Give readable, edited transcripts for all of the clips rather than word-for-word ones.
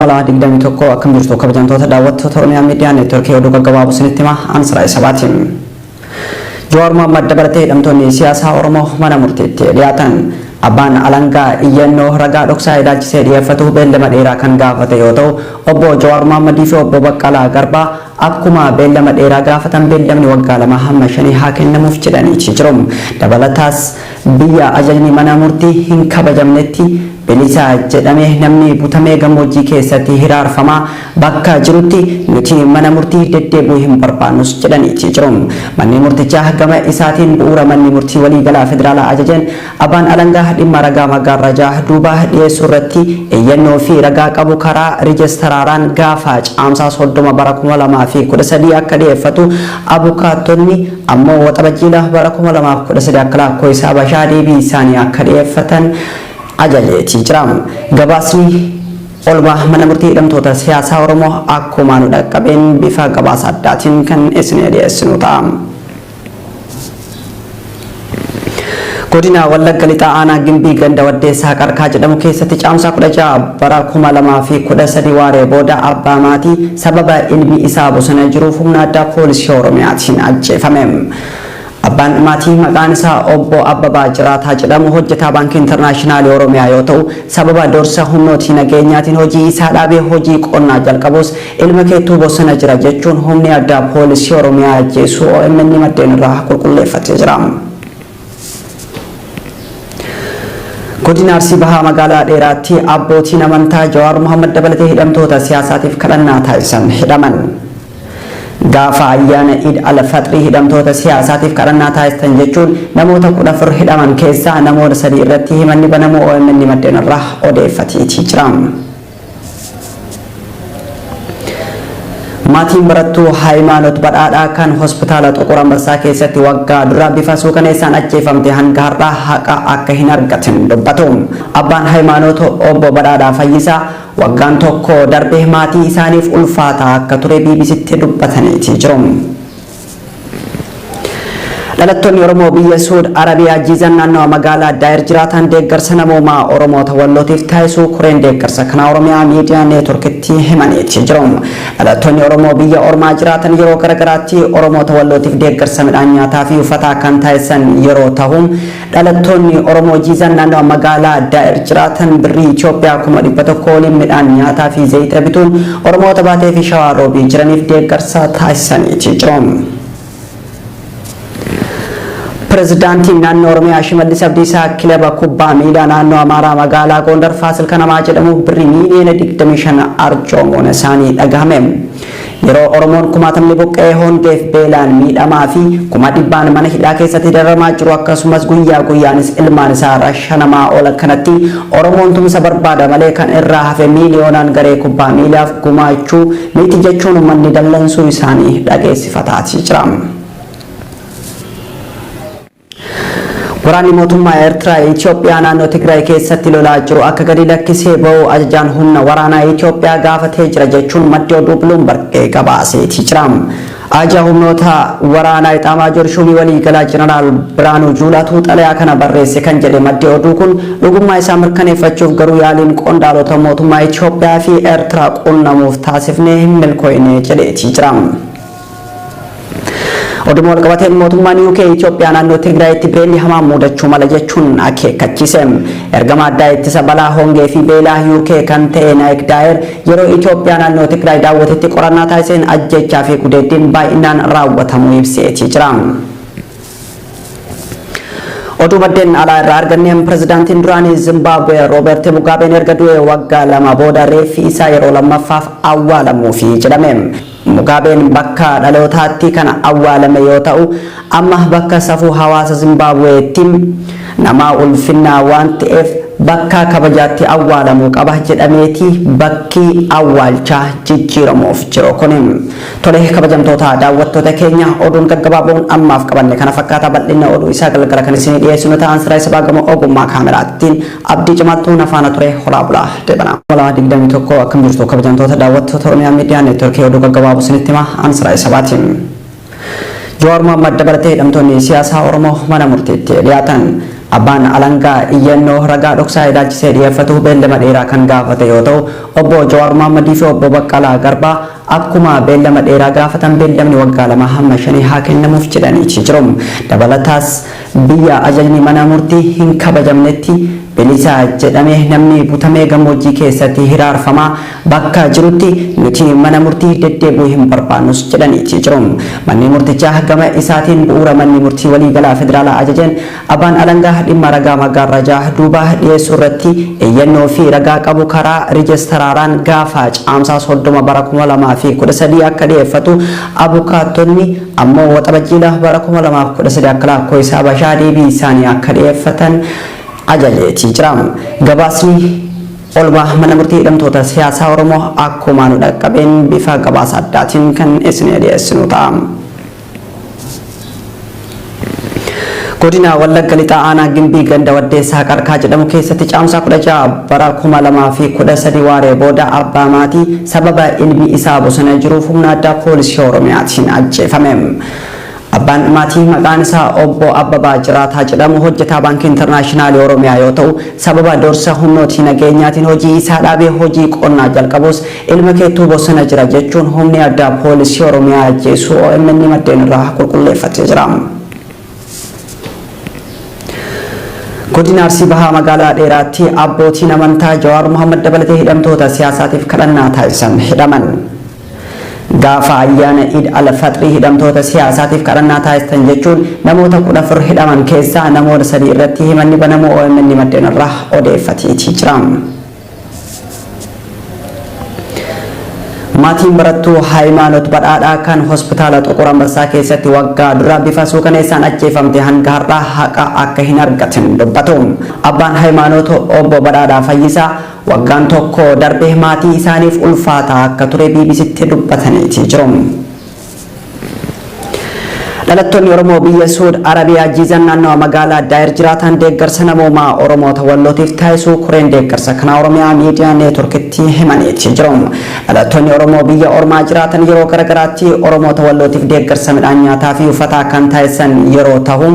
21 akkam jirtu kabajamtoota daawwattoota Oromiyaa Miidiyaa Neetworkii oduu gaggabaaboo isinitti hima an Siraayii Sabaati. Jawaar Mohammad dabalatee hidhamtoonni siyaasaa Oromoo mana murtiitti dhiyaatan. Abbaan alangaa iyyannoo ragaa dhoksaa ilaalchisee dhiyeeffatu beellama dheeraa kan gaafate yoo ta'u, Obbo Jawaar Mohammadii fi Obbo Baqqalaa Garbaa akkuma beellama dheeraa gaafatan beellamni waggaa 2 hamma shanii haa kennamuuf jedhaniiti jiru. Dabalataas biyya ajajni mana murtii hin kabajamnetti bilisa jedhamee namni butamee gammoojjii keessatti hiraarfamaa bakka jirutti nuti mana murtii deddeebi'uu hin barbaannus jedhaniiti jiru. Manni murtichaa gama isaatiin bu'uura manni murtii waliigalaa federaalaa ajajeen Abbaan Alangaa dhimma ragaa maggaarrajaa duubaa dhiyeessuu irratti iyyannoo fi ragaa qabu karaa Rijestaraaraan gaafa Caamsaa 30 bara 2013 akka dhiyeeffatu abukaattonni ammoo Waxabajjii 2 bara 2013 akka laakkoofsa Habashaa deebii isaanii akka dhiyeeffatan ajajeetii jira. Gabaasni olmaa mana murtii hidhamtoota siyaasaa Oromoo akkuma nu dhaqqabeen bifa gabaasa addaatiin kan isinii dhiyeessinu ta'a. Godina Wallagga Lixaa Aanaa Gimbii ganda Waddeessaa Qarkaa jedhamu keessatti Caamsaa 16 bara 2013 waaree booda abbaa maatii sababa ilmi isaa bosona jiruuf humna addaa poolisii Oromiyaatiin ajjeefame. Abbaan maatii maqaan isaa Obbo Abbabaa Jiraataa jedhamu hojjetaa Baankii Intarnaashinaalii Oromiyaa yoo ta'u, sababa dorsa humnootii nageenyaatiin hojii isaa dhaabee hojii qonnaa jalqabus Ilma keetu bosona jira jechuun humni addaa poolisii Oromiyaa ajjeesuu omn maddeen irraa qulqulleeffatee jira. Godina Arsii Bahaa magaalaa Dheeraatti abbootiin amantaa Jawaar Mohammad dabalatee hidhamtoota siyaasaatiif kadhannaa taasisan hidhaman. Gaafa ayyaana Iid al-Faxrii hidhamtoota siyaasaatiif kadhannaa taasistan jechuun namoota 14 hidhaman keessaa namoota 3 irratti himanni banamuu omn maddeen irraa odeeffateetii jira. Maatiin barattuu Hayimaanot Badhaadhaa kan Hospitaala Xuqur Ambassaa keessatti waggaa dura bifa suukaneessaan ajjeefamte hanga har'aa haqa akka hin argatin dubbatu. Abbaan Hayimaanot Obbo Badhaadhaa Fayyisaa waggaan tokko darbe maatii isaaniif ulfaataa akka ture BBCtti dubbataniiti jiru. Dhalattoonni Oromoo biyya Suud Arabiyaa Jiizan naannawa magaalaa Daayir jiraatan deeggarsa namoomaa Oromoota Wallootiif taasisuu koreen deeggarsa kanaa Oromiyaa Miidiyaa Neetworkitti himaniiti jiru. Dhalattoonni Oromoo biyya ormaa jiraatan yeroo garagaraatti Oromoota Wallootiif deeggarsa midhaan nyaataa fi uffataa kan taasisan yeroo tahu, Dhalattoonni Oromoo Jiizan naannawa magaalaa Daa'ir jiraatan birrii Itoophiyaa 100,000 oliin midhaan nyaataa fi zayita bituun Oromoota Baatee fi Shawaa Roobii jiraniif deeggarsa taasisaniiti jiru. Pirezidaantiin naannoo Oromiyaa Shimallis Abdiisaa kilaba kubbaa miilaa naannoo Amaaraa magaalaa Goondar Faasil Kanamaa jedhamuuf birrii miiliyoona 25 arjoomuun isaanii dhagahame. Yeroo Oromoon kumaatamni buqqa'ee hongeef beelaan miidhamaa fi kuma dhibbaan mana hidhaa keessatti dararamaa jiru akkasumas guyyaa guyyaanis ilmaan isaa rashanamaa oolan kanatti Oromoon tumsa barbaada malee kan irraa hafe miiliyoonaan garee kubbaa miilaaf gumaachuu miti jechuun ummanni dallansuu isaanii dhageessifataatii jira. Waraanni mootummaa Eertiraa Itoophiyaa naannoo Tigraay keessatti lolaa jiru akka gadi lakkisee ba'u ajajaan humna waraanaa Itoophiyaa gaafatee jira jechuun maddi oduu Bloomberg gabaaseeti jira. Ajajaa humnoota waraanaa Itaamaajoor Shuumii waliigalaa Jeneraal Biraanuu Juulaatu xalayaa kana barreesse kan jedhe maddi oduu kun dhugummaa isaa mirkaneeffachuuf garuu yaaliin qondaalota mootummaa Itoophiyaa fi Eertiraa qunnamuuf taasifne hin milkooyne jedheeti jira. Oduma walqabateen mootummaan UK Itoophiyaa naannoo Tigraayitti beelli hamaan muudachuu mala jechuun akeekkachiise. Ergama addaa ittisa balaa hongee fi beelaa UK kan ta'e Naayik Daayer yeroo Itoophiyaa naannoo Tigraay daawwatetti qorannaa taasiseen ajjeechaa fi gudeeddiin baay'inaan raawwatamuu ibseetii jira. Oduu maddeen alaa irraa arganneen pirezidaantiin duraanii Zimbaabuwee Rooberti Mugaabeen erga du'ee waggaa 2 booda reeffi isaa yeroo lammaffaaf awwaalamuufi jedhame. Mugaabeen bakka dhalootaatti kan awwaalame yoo ta'u, amma bakka safuu hawaasa Zimbaabuweetti nama ulfinnaa waan ta'eef bakka kabajaatti awwaalamuu qaba jedhameeti bakki awwaalchaa jijjiiramuuf jiru kuni. Tole kabajamtoota daawwattoota keenya oduun gaggabaaboon ammaaf qabanne kana fakkaata bal'inna oduu isaa galgala kan isinii dhiyeessinu ta'an siraa isa baagama ogummaa kaameraattiin Abdii Cimaattuu na faana ture horaa bulaa deebana. 2021 akkam jirtu kabajamtoota daawwattoota Oromiyaa Miidiyaa Neetworkii oduu gaggabaaboo isinitti hima an Siraayii Sabaati. Jawaar Mohammad dabalatee hidhamtoonni siyaasaa Oromoo mana murtiitti dhiyaatan. Abbaan alangaa iyyannoo ragaa dhoksaa ilaalchisee dhiyeeffatu beellama dheeraa kan gaafate yoo ta'u, Obbo Jawaar Mohammadii fi Obbo Baqqalaa Garbaa akkuma beellama dheeraa gaafatan beellamni waggaa 2 hamma shanii haa kennamuuf jedhaniiti jiru. Dabalataas biyya ajajni mana murtii hin kabajamnetti bilisa jedhamee namni butamee gammoojjii keessatti hiraarfamaa bakka jirutti nuti mana murtii deddeebi'uu hin barbaannus jedhaniiti jiru. Manni murtichaa gama isaatiin bu'uura manni murtii waliigalaa federaalaa ajajeen Abbaan Alangaa dhimma ragaa maggaarrajaa duubaa dhiyeessuu irratti iyyannoo fi ragaa qabu karaa Rijestaraaraan gaafa Caamsaa 30 bara 2013 akka dhiyeeffatu abukaattonni ammoo Waxabajjii 2 bara 2013 akka laakkoofsa Habashaa deebii isaanii akka dhiyeeffatan ajajeetii jira. Gabaasni olmaa mana murtii hidhamtoota siyaasaa Oromoo akkuma nu dhaqqabeen bifa gabaasa addaatiin kan isinii dhiyeessinu ta'a. Godina Wallagga Lixaa Aanaa Gimbii Ganda Waddeessaa Qarkaa jedhamu keessatti Caamsaa 16 bara 2013 waaree booda abbaa maatii sababa ilmi isaa bosona jiruuf humna addaa poolisii Oromiyaatiin ajjeefame. Abbaan maatii maqaan isaa Obbo Abbabaa Jiraataa jedhamu hojjetaa Baankii Intarnaashinaalii Oromiyaa yoo ta'u, sababa dorsa humnootii nageenyaatiin hojii isaa dhaabee hojii qonnaa jalqabus Ilma keetu bosona jira jechuun humni addaa poolisii Oromiyaa ajjeesuu omn maddeen irraa qulqulleeffatee jira. Godina Arsii Bahaa Magaalaa Dheeraatti abbootiin amantaa Jawaar Mohammad dabalatee hidhamtoota siyaasaatiif kadhannaa taasisan hidhaman. Gaafa ayyaana Iid al-Faxrii hidhamtoota siyaasaatiif kadhannaa taasistan jechuun namoota 14 hidhaman keessaa namoota 3 irratti himanni banamuu omn maddeen irraa odeeffateetii jira. Maatiin barattuu Hayimaanot Badhaadhaa kan Hospitaala Xuqur Ambassaa keessatti waggaa dura bifa suukaneessaan ajjeefamte hanga har'aa haqa akka hin argatin dubbatu. Abbaan Hayimaanot Obbo Badhaadhaa Fayyisaa waggaan tokko darbe maatii isaaniif ulfaataa akka ture BBCtti dubbataniiti jiru. Dhalattoonni Oromoo biyya Suud Arabiyaa Jiizan naannawa magaalaa Daayir jiraatan deeggarsa namoomaa Oromoota Wallootiif taasisuu koreen deeggarsa kanaa Oromiyaa Miidiyaa Neetworkitti himaniiti jiru. Dhalattoonni Oromoo biyya ormaa jiraatan yeroo garagaraatti Oromoota Wallootiif deeggarsa midhaan nyaataa fi uffataa kan taasisan yeroo tahu,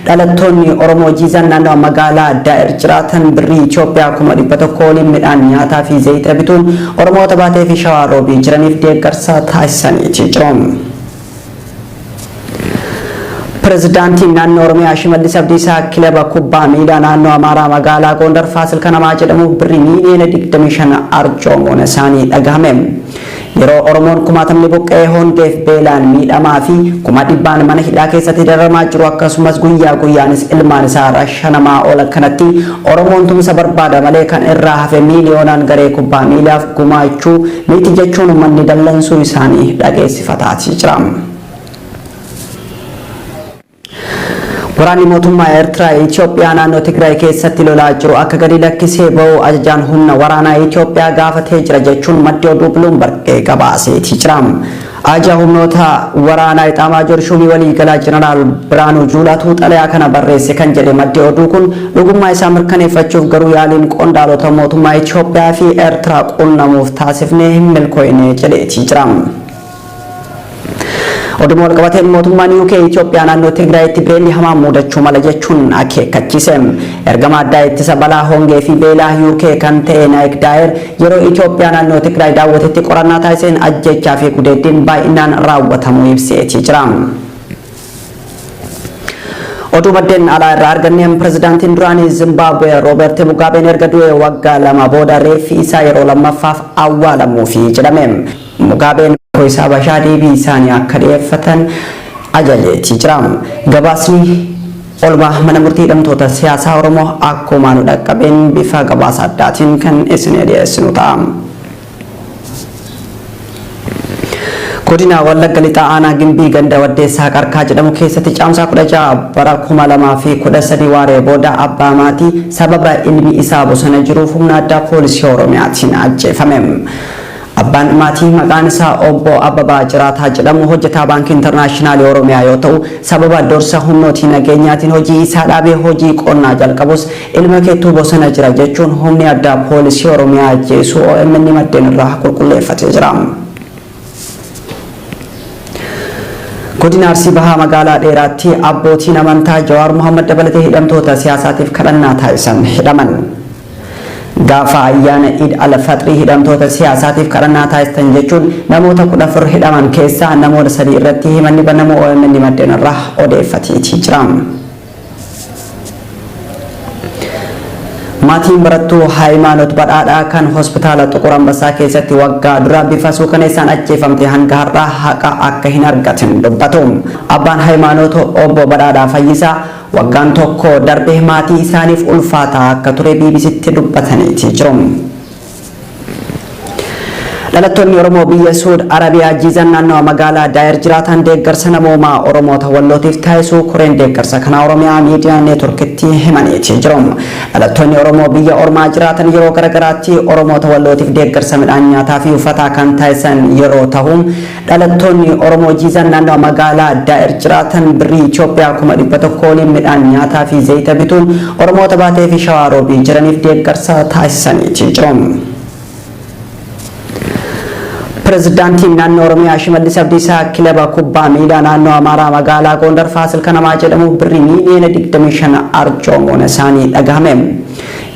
dhalattoonni Oromoo Jiizan naannawa magaalaa Daayir jiraatan birrii Itoophiyaa 100,000 oliin midhaan nyaataa fi zayita bituun Oromoota Baatee fi Shawaa Roobii jiraniif deeggarsa taasisaniiti jiru. Pirezidaantiin Naannoo Oromiyaa Shimallis Abdiisaa kilaba kubbaa miilaa naannoo Amaaraa magaalaa Goondar Faasil Kanamaa jedhamuuf birrii miiliyoona 25 arjoomuun isaanii dhagahame. Yeroo Oromoon kumaatamni buqqa'ee hongeef beelaan miidhamaa fi kuma dhibbaan mana hidhaa keessatti dararamaa jiru akkasumas guyyaa guyyaanis ilmaan isaa rashanamaa oolan kanatti Oromoon tumsa barbaada malee kan irraa hafe miiliyoonaan garee kubbaa miilaaf gumaachuu miti jechuun ummanni dallansuu isaanii dhageessifataatii jira. Waraanni mootummaa Eertiraa Itoophiyaa naannoo Tigraay keessatti lolaa jiru akka gadi lakkisee ba'u ajajaan humna waraanaa Itoophiyaa gaafatee jira jechuun maddi oduu Bloomberg gabaaseeti jira. Ajajaa humnoota waraanaa Itaamaajoor Shuumii Waliigalaa Jeneraal Biraanuu Juulaatu xalayaa kana barreesse kan jedhe maddi oduu kun dhugummaa isaa mirkaneeffachuuf garuu yaaliin qondaalota mootummaa Itoophiyaa fi Eertiraa qunnamuuf taasifne hin milkooyne jedheeti jira. Oduma walqabateen mootummaan UK Itoophiyaa naannoo Tigraayitti beelli hamaan muudachuu mala jechuun akeekkachiise. Ergama addaa ittisa balaa hongee fi beelaa UK kan ta'e Naayik Daayer yeroo Itoophiyaa naannoo Tigraay daawwatetti qorannaa taasiseen ajjeechaa fi gudeeddiin baay'inaan raawwatamuu ibseetii jira. Oduu maddeen alaa irraa arganneen pirezidaantiin duraanii Zimbaabuwee Rooberti Mugaabeen erga du'ee waggaa 2 booda reeffi isaa yeroo lammaffaaf awwaalamuufi jedhame. Mugaabeen isaa Habashaa deebii isaanii akka dhiyeeffatan ajajeetii jira. Gabaasni olmaa mana murtii hidhamtoota siyaasaa Oromoo akkuma nu dhaqqabeen bifa gabaasa addaatiin kan isinii dhiyeessinu ta'a. Godina Wallagga Lixaa Aanaa Gimbii ganda Waddeessaa Qarkaa jedhamu keessatti Caamsaa 16 bara 2013 waaree booda abbaa maatii sababa ilmi isaa bosona jiruuf humna addaa poolisii Oromiyaatiin ajjeefame. Abbaan maatii maqaan isaa Obbo Abbabaa Jiraataa jedhamu hojjetaa Baankii Intarnaashinaalii Oromiyaa yoo ta'u, sababa dorsa humnootii nageenyaatiin hojii isaa dhaabee hojii qonnaa jalqabus ilma keetu bosona jira jechuun humni addaa poolisii Oromiyaa ajjeesuu omn maddeen irraa qulqulleeffatee jira. Godina Arsii Bahaa magaalaa Dheeraatti abbootiin amantaa Jawaar Mohammad dabalatee hidhamtoota siyaasaatiif kadhannaa taasisan hidhaman. Gaafa ayyaana Iid al-Faxrii hidhamtoota siyaasaatiif kadhannaa taasistan jechuun namoota 14 hidhaman keessaa namoota 3 irratti himanni banamuu OMN maddeen irraa odeeffateetii jira. Maatiin barattuu Haayimaanot Badhaadhaa kan hospitaala Xuqur Ambassaa keessatti waggaa dura bifa suukaneessaan ajjeefamte hanga har'aa haqa akka hin argatin dubbatu. Abbaan Haayimaanot obbo Badhaadhaa Fayyisaa waggaan tokko darbe maatii isaaniif ulfaataa akka ture BBCtti dubbataniiti jiru. Dhalattoonni Oromoo biyya Suud Arabiyaa Jiizan naannawa magaalaa Daayir jiraatan deeggarsa namoomaa Oromoota Wallootiif taasisuu koreen deeggarsa kanaa Oromiyaa Miidiyaa Neetworkitti himaniiti jiru. Dhalattoonni Oromoo biyya ormaa jiraatan yeroo garagaraatti Oromoota Wallootiif deeggarsa midhaan nyaataa fi uffataa kan taasisan yeroo tahu, dhalattoonni Oromoo Jiizan naannawa magaalaa Daayir jiraatan birrii Itoophiyaa 100,000 oliin midhaan nyaataa fi zayita bituun Oromoota Baatee fi Shawaa Roobii jiraniif deeggarsa taasisaniiti jiru. Pirezidaantiin naannoo Oromiyaa Shimallis Abdiisaa kilaba kubbaa miilaa naannoo Amaaraa magaalaa Goondar Faasil Kanamaa jedhamuuf birrii miiliyoona 25 arjoomuun isaanii dhagahame.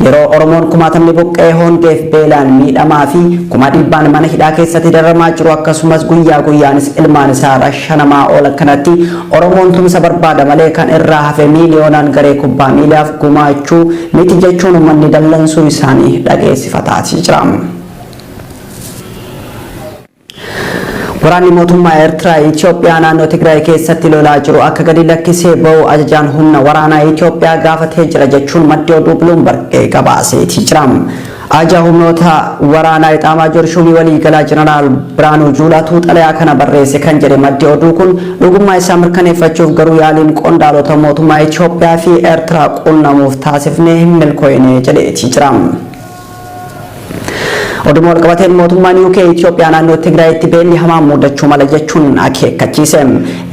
Yeroo Oromoon kumaatamni buqqa'ee hongeef beelaan miidhamaa fi kuma dhibbaan mana hidhaa keessatti dararamaa jiru akkasumas guyyaa guyyaanis ilmaan isaa rashanamaa oolan kanatti Oromoon tumsa barbaada malee kan irraa hafe miiliyoonaan garee kubbaa miilaaf gumaachuu miti jechuun uummanni dallansuu isaanii dhageessifataatii jira. Waraanni mootummaa Eertiraa Itoophiyaa naannoo Tigraay keessatti lolaa jiru akka gadi lakkisee ba'u ajajaan humna waraanaa Itoophiyaa gaafatee jira jechuun maddi oduu Bloomberg gabaaseetii jira. Ajajaa humnoota waraanaa Itaamaajoor Shuumii waliigalaa Jeneraal Biraanuu Juulaatu xalayaa kana barreesse kan jedhe maddi oduu kun dhugummaa isaa mirkaneeffachuuf garuu yaaliin qondaalota mootummaa Itoophiyaa fi Eertiraa qunnamuuf taasifne hin milkooyne jedheetii jira. Oduma walqabateen mootummaan UK Itoophiyaa naannoo Tigraayitti beelli hamaan mudachuu mala jechuun akeekkachiise.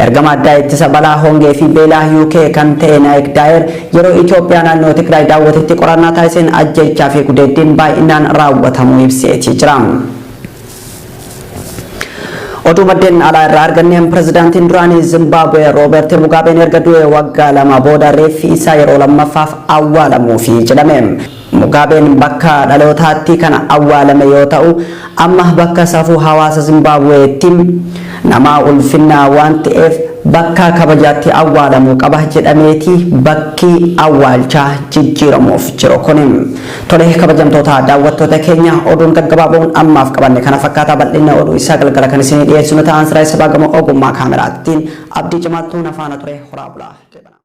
Ergama addaa ittisa balaa hongee fi beelaa UK kan ta'e Naayik Daayer yeroo Itoophiyaa naannoo Tigraay daawwatetti qorannaa taasiseen ajjeechaa fi gudeeddiin baay'inaan raawwatamuu ibseetii jira. Oduu maddeen alaa irraa arganneen pirezidaantiin duraanii Zimbaabuwee Rooberti Mugaabeen erga du'ee waggaa 2 booda reeffi isaa yeroo lammaffaaf awwaalamuufi jedhame. Mugaabeen bakka dhalootaatti kan awwaalame yoo ta'u, amma bakka safuu hawaasa Zimbaabuweetti nama ulfinnaa waan ta'eef bakka kabajaatti awwaalamuu qaba jedhameeti bakki awwaalchaa jijjiiramuuf jiru kuni. Tole kabajamtoota daawwattoota keenya oduun gaggabaaboon ammaaf qabanne kana fakkaataa bal'inna oduu isaa galgala kan isinii dhiyeessinu ta'an siraa sabaa gama ogummaa kaameraattiin Abdii Jamaaltuu na faana ture horaa bulaa.